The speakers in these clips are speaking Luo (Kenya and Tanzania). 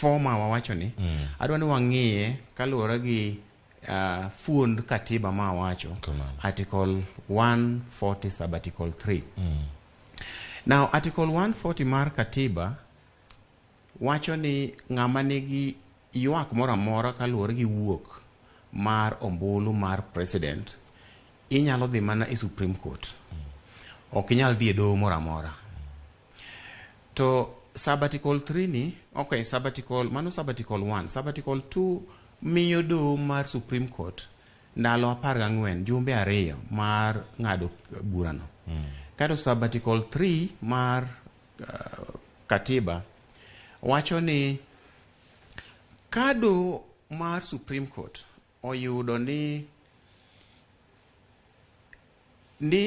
4 ma wawacho ni adwa ni wang'iye kaluwore gi fuond katiba ma wawacho. Kamano. Article 140 sub article 3. Now article 140 mar katiba wacho ni ng'ama nigi ywak moro amora kaluwore gi wuok mar ombulu mar president inyalo dhi mana e Supreme Court. Ok inyal dhi e doho moro amora. To sub article 3 ni, okay, sub article, mano sub article 1, sub article 2 miyo doho mar Supreme Court ndalo 14, jumbe 2 mar ng'ado burano. Kato sub article 3 mar katiba wacho ni ka doho mar Supreme Court oyudo ni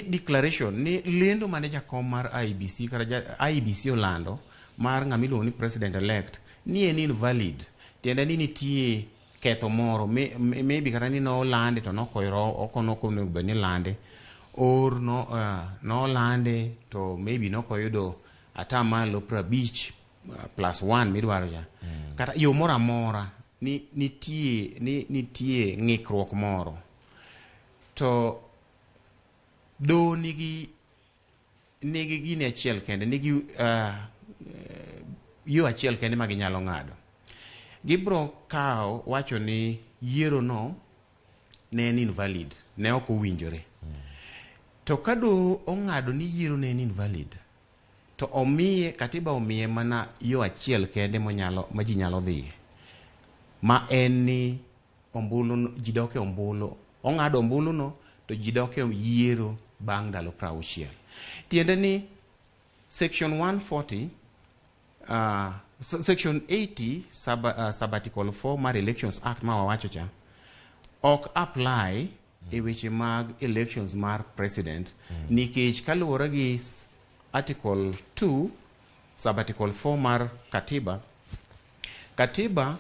declaration ni lendo mane jakom mar IEBC kata IEBC olando mar ng'ama iluongo ni president elect ni en invalid, tiende ni nitie ketho moro, maybe kata ni nolande to ok onego bed ni lande or no, nolande to maybe nokoyudo atamalo 50 plus 1 midwaro cha, kata yo moro amora ni nitie ni nitie ng'ikruok moro, to doho nigi gini achiel kende, nigi yo achiel kende ma ginyalo ng'ado. Gibro kawo wacho ni yiero no ne en invalid, ne ok owinjore. To ka doho ong'ado ni yiero ne en invalid, to omiye katiba omiye mana yo achiel kende monyalo ma ji nyalo dhiye, ma en ni ombulu ji dok e ombulu, ong'ado ombulu no to ji dok e yiero bang' ndalo 60. Tiende ni section 140 section 80 sub article 4 mar Elections Act ma wawacho cha ok apply e weche mag elections mar president, nikech kaluwore gi article 2 sub article 4 mar katiba, katiba